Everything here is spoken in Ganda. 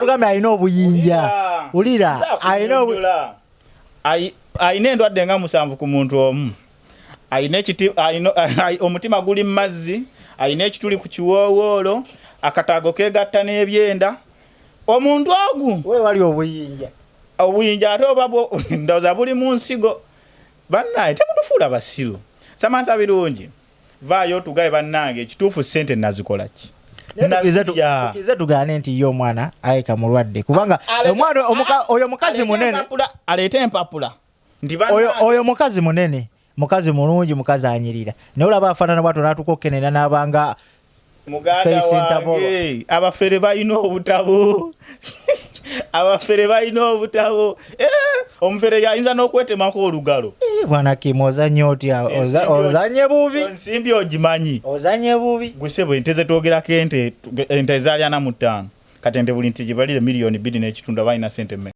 Tugambe alina obuyinja. Wulira, alina obu- Alina endwadde nga 7 ku muntu omu. Alina ekiti, omutima guli mu mazzi, alina ekituli ku kiwoowoolo, akataago keegatta n'ebyenda. Omuntu ogu We wali obuyinja. Obuyinja ate oba ndowooza buli mu nsigo. Bannaye, temutufuula basiru. Samantha Birungi, vaayo otugabe. Bannange, ekituufu ssente nazikola ki? Nazirya. Tukize tugaane nti ye omwana aleka mulwadde, kubanga omwana oyo mukazi Aleete munene. Aleete empapula nti Oyo bannange, oyo mukazi munene, mukazi mulungi, mukazi anyirira, naye olaba afaanana bwatyo n'atuuka okukenena n'abanga Muganda face interval. wange, abafere balina obutabo, abafere balina obutabo. Eh, omufere yayinza n'okwetemako olugalo. Eh, bwana Kim, ozanye otya? Ozanye bubi. Ensimbi ogimanyi. Ozanye bubi. Gwe ente zetwogerako, ente zaali 45, kati ente buli nti gibalire 2.5 miliyoni, aba alina sente mmeka?